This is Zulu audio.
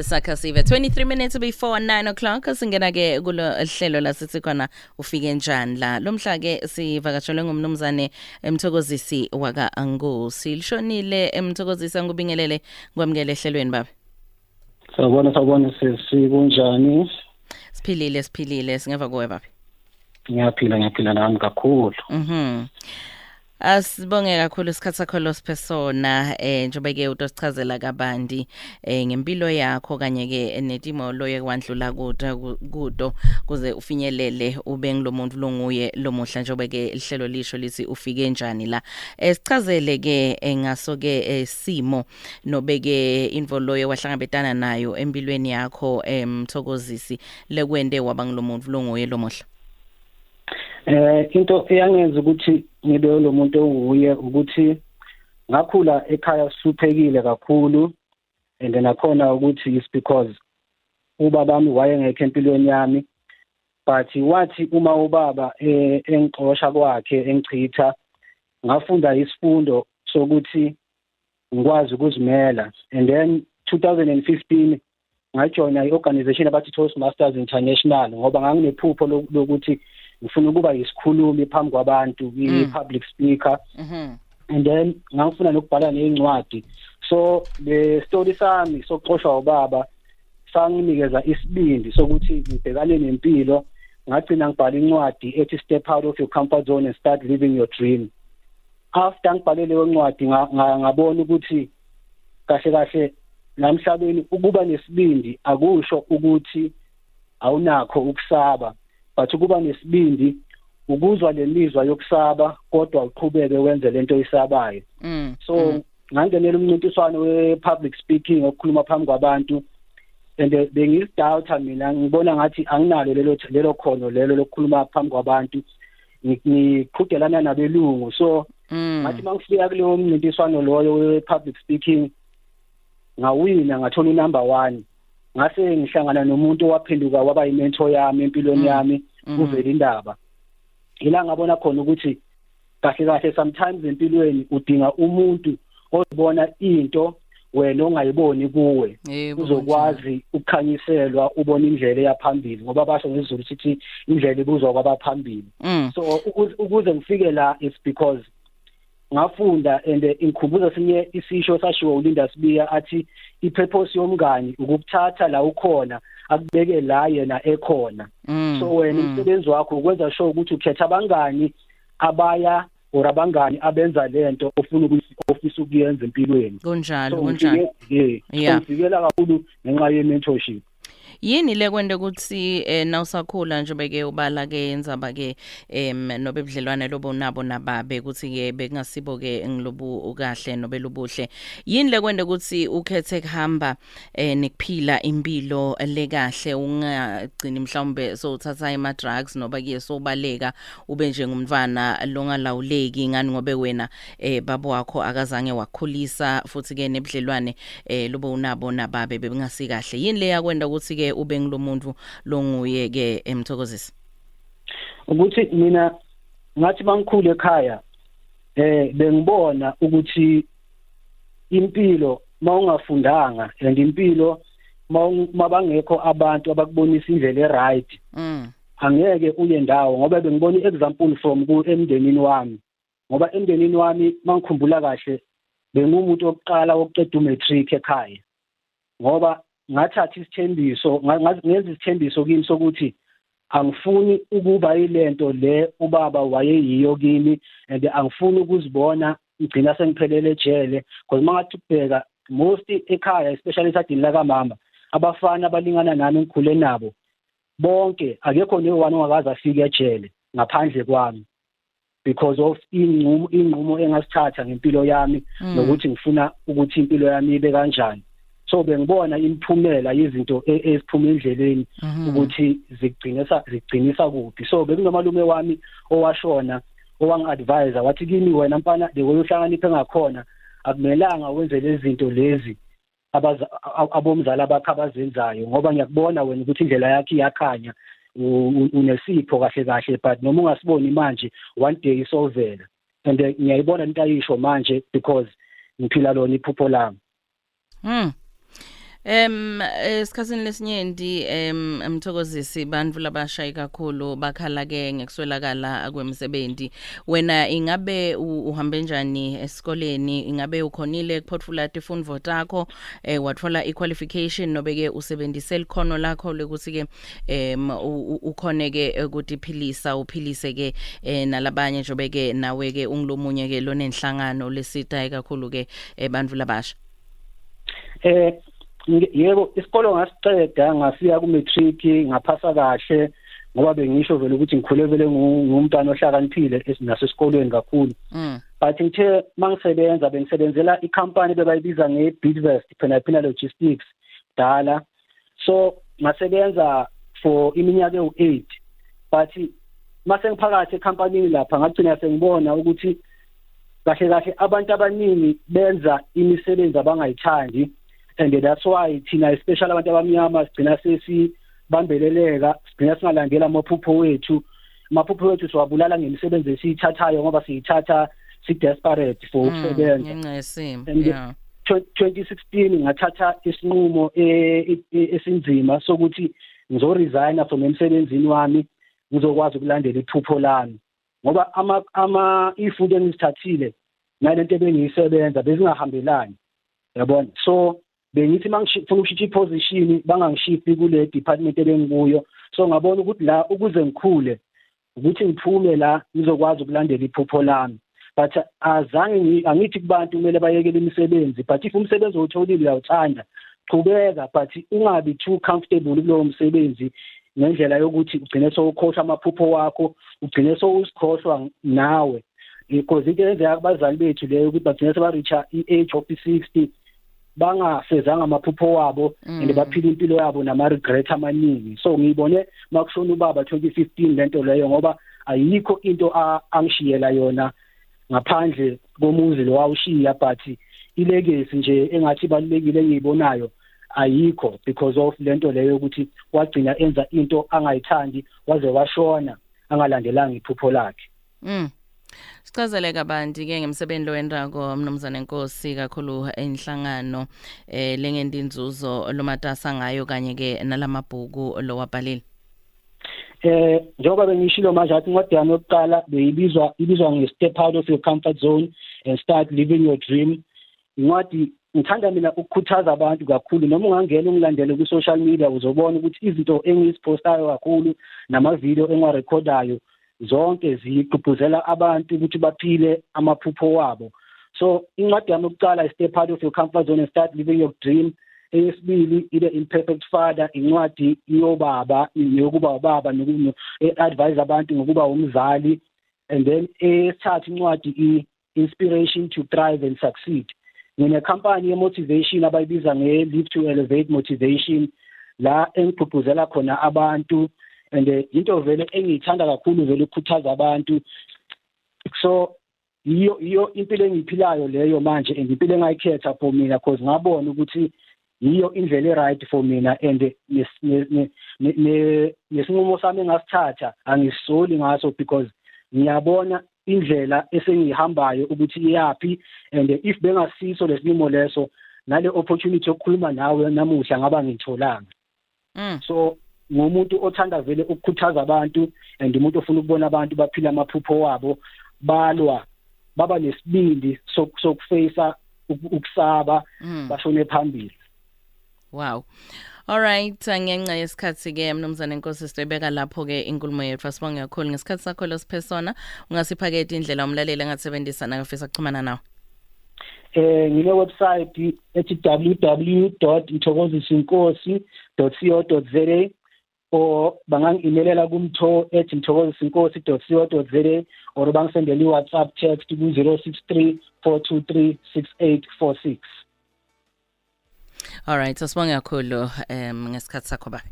Sakha sive, 23 minutes before 9 o'clock, singena ke kulo hlelo la sithi khona "Ufike njani la". Lomhla ke sivakashelwe ngumnumzane Emthokozisi waka Angosi lishonile. Emthokozisi, ngubingelele, ngwamukele ehlelweni, baba. Sawubona, sawubona sisi, kunjani? Siphilile, siphilile, singeva kuwe, baba. Ngiyaphila, ngiyaphila nami kakhulu. Asibonge kakhulu isikhathi sakho losiphe sona, njengoba ke utosichazela kabanti ngempilo yakho kanye ke netimo loye kwandlula kudo kudo kuze ufinyelele ube ngilomuntu longuye lomuhla, njengoba ke ihlelo lisho lithi "Ufike njani la". Sichazele ke ngaso ke simo nobeke intfo loye wahlangabetana nayo empilweni yakho, emthokozisi, lekwente waba ngilomuntu longuye lomuhla. Into eyangenza ukuthi ngibe lo muntu onguye ukuthi ngakhula ekhaya sihluphekile kakhulu, and nakhona ukuthi is because ubaba wami wayengekho empilweni yami, but wathi uma ubaba engixosha kwakhe, engichitha, ngafunda isifundo sokuthi ngikwazi ukuzimela. And then 2015 ngajoyina i-organization abathi Toastmasters International, ngoba nganginephupho lokuthi ngifuna ukuba yisikhulumi phambi kwabantu, i-public speaker. And then ngangifuna nokubhala nezincwadi, so le story sami sokuxoshwa ubaba sanginikeza isibindi sokuthi ngibhekane nempilo. Ngagcina ngibhala incwadi ethi "Step Out of Your Comfort Zone and Start Living Your Dream". After ngibhale leyo ncwadi, ngabona ukuthi kahle kahle namhlabeni ukuba nesibindi akusho ukuthi awunakho ukusaba, but ukuba nesibindi ukuzwa lemizwa yokusaba kodwa uqhubeke wenze lento oyisabayo. So ngangenela umncintiswano we-public speaking, okukhuluma phambi kwabantu, and bengizidoubta mina, ngibona ngathi anginalo lelo khono lelo lokukhuluma phambi kwabantu, ngiqhudelana nabelungu. So ngathi mangifika kuleyo mncintiswano loyo we-public speaking, ngawina, ngathola unumber 1. Ngase ngihlangana nomuntu owaphenduka waba yimentor yami empilweni yami, uvela indaba ila ngabona khona ukuthi kahle kahle sometimes empilweni udinga umuntu ozibona into wena ongayiboni kuwe, uzokwazi ukukhanyiselwa, ubone indlela eyaphambili, ngoba basho ngesiZulu sithi indlela ibuzwa kwabaphambili. So ukuze ngifike la, it's because ngafunda, and ingikhumbuza sinye isisho sashiwo uLinda Sibiya, athi ipurpose yomngani ukukuthatha la ukhona, akubeke la yena ekhona. So wena umsebenzi wakho ukwenza sure ukuthi ukhetha abangani abaya or abangani abenza lento ofuna ukuthi ofisa ukuyenza empilweni. Kunjalo, kunjalo. Yeah, ngifikela kakhulu ngenxa ye mentorship. Yini le kwente ukuthi nawusakhula nje beke ubala ke indzaba ke nobe budlelwane lobo nabo nababe, ukuthi ke bekungasibo ke ngilobu kahle nobe lobuhle, yini le kwente ukuthi ukhethe kuhamba nekuphila impilo lekahle, ungagcini mhlawumbe sowuthatha ima drugs noba kuye sobaleka, ube nje ngumntwana longalawuleki ngani, ngobe wena babo wakho akazange wakhulisa, futhi ke nebudlelwane lobo unabo nababe bebengasi kahle? Yini le yakwenda ukuthi ke ube ngilomuntu longuye ke, emthokozisi? Ukuthi mina ngathi bangikhule ekhaya, bengibona ukuthi impilo mawungafundanga and impilo mabangekho abantu abakubonisa indlela eright, angeke uye ndawo, ngoba bengibona iexample from ku emndenini wami, ngoba emndenini wami, mangikhumbula kahle, bengumuntu wokuqala wokuqeda umatric ekhaya, ngoba ngathatha isithembiso, ngenza isithembiso kimi sokuthi angifuni ukuba yilento le ubaba wayeyiyo kimi, and angifuni ukuzibona ngigcina sengiphelele ejele, because mangathi ukubheka most ekhaya, especially esadini la kamama, abafana abalingana nami ngikhule nabo bonke, akekho ne-one ongakaze afike ejele ngaphandle kwami, because of inqumo engasithatha ngempilo yami nokuthi ngifuna ukuthi impilo yami ibe kanjani. So bengibona imiphumela yezinto eziphuma endleleni ukuthi zigcinisa kuphi. So bekunomalume wami owashona owangi-advise, wathi kimi, "Wena mfana, the way uhlakaniphe ngakhona, akumelanga wenze lezi zinto lezi abomzala bakho abazenzayo, ngoba ngiyakubona wena ukuthi indlela yakho iyakhanya, unesipho kahle kahle, but noma ungasiboni manje, one day isovela." And ngiyayibona into ayisho manje because ngiphila lona iphupho lami. Esikhatsini lesinyenti Mthokozisi, bantfu labasha kakhulu bakhala ke ngekuswelakala kwemsebenzi. Wena ingabe uhambe njani esikoleni? Ingabe ukhonile kuphotfula tifundvo takho, watfola i-qualification, nobe ke usebenzise likhono lakho lekuthi ke ukhone ke ukutiphilisa, uphilise ke nalabanye, njobe ke nawe ke ungulomunye ke lonenhlangano lesita kakhulu ke ebantfu labasha? Yebo, isikolo ngasiceda, ngafika ku matric, ngaphasa kahle, ngoba bengisho vele ukuthi ngikhule vele ngumntwana ohlakaniphile nasesikolweni kakhulu. But ngithe mangisebenza, bengisebenzela i-company bebayibiza nge-Bidvest Panalpina Logistics dala. So ngasebenza for iminyaka ewu-8, but mase ngiphakathi ekhampanini lapha, ngagcina sengibona ukuthi kahle kahle abantu abaningi benza imisebenzi abangayithandi, and that's why thina, especially abantu abamnyama, sigcina sesibambeleleka, sigcina singalandela amaphupho wethu. Amaphupho wethu siwabulala ngemisebenzi esiyithathayo, ngoba siyithatha si-desperate for ukusebenza. Ngenxa yesimo. And 2016 ngathatha isinqumo esinzima sokuthi ngizoresigna from emsebenzini wami, ngizokwazi ukulandela iphupho lami, ngoba ama ifundo engizithathile nalento ebengiyisebenza bezingahambelani, yabona. So bengithi mangifuna ukushintsha iposition, bangangishift kule department ebengikuyo. So ngabona ukuthi la ukuze ngikhule, ukuthi ngiphume la, ngizokwazi ukulandela iphupho lami. But azange angithi kubantu kumele bayekele imisebenzi, but if umsebenzi owutholile uyawuthanda, qhubeka, but ungabi too comfortable kulowo msebenzi ngendlela yokuthi ugcine sowukhohlwa amaphupho wakho, ugcine sowuzikhohlwa nawe, because into eyenzeka kubazali bethu leyo, ukuthi bagcine seba-reacha i-age of 60 bangafezanga amaphupho wabo and baphila impilo yabo nama-regret amaningi. So ngiyibone makushona ubaba 2015 lento leyo, ngoba ayikho into angishiyela yona ngaphandle komuzi lo wawushiya, but ilegacy nje engathi ibalulekile engiyibonayo ayikho, because of lento leyo ukuthi wagcina enza into angayithandi, waze washona angalandelanga iphupho lakhe. Sichazele kabanti ke ngemsebenzi lowentako, mnumzane Nkosi, kakhulu enhlangano lengenti inzuzo lomatasa ngayo, kanye ke nalamabhuku lowabhalile. Njengoba bengishilo manje, athi incwadi yami yokuqala beyibizwa, ibizwa nge-Step Out of Your Comfort Zone and Start Living Your Dream. Incwadi ngithanda mina ukukhuthaza abantu kakhulu. Noma ungangena ungilandele ku-social media, uzobona ukuthi izinto engiziphostayo kakhulu nama-video engiwarekhodayo zonke zigqugquzela abantu ukuthi baphile amaphupho wabo. So incwadi yami yokuqala i-Step Out of Your Comfort Zone and Start Living Your Dream. Eyesibili ibe Imperfect Father, incwadi yobaba, yokuba ubaba, noku-advise abantu ngokuba umzali. And then eyesithathu incwadi i-Inspiration to Thrive and Succeed. Ngine-company ye-motivation abayibiza nge-Live to Elevate Motivation, la engigqugquzela khona abantu, and into vele engiyithanda kakhulu vele ukukhuthaza abantu. So iyo impilo engiyiphilayo leyo manje, and impilo engayikhetha for mina, because ngabona ukuthi yiyo indlela e-right for mina, and nesinqumo sami engasithatha angisoli ngaso, because ngiyabona indlela esengihambayo ukuthi iyapi, and if bengasiso lesinqumo leso, nale opportunity yokukhuluma nawe namuhla ngaba ngitholanga. So ngumuntu othanda vele ukukhuthaza abantu, and umuntu ofuna ukubona abantu baphila amaphupho wabo, balwa, baba nesibindi sokufacea ukusaba, bashone phambili. Wow. All right, ngenxa yesikhathi ke, mnumzane Nkosi, sibeka lapho ke inkulumo yethu. Asibonge kakhulu ngesikhathi sakho losiphesona. Ungasiphakethe indlela umlaleli engasebenzisa nakafisa ukuxhumana nawe? Ngine website ethi www.mthokozisinkosi.co.za, or bangangi-emailela kumtho@mthokozisinkosi.co.za, or bangisendele i-WhatsApp text ku-063 423 6846. All right, asibonge kakhulu ngesikhathi sakho, baba.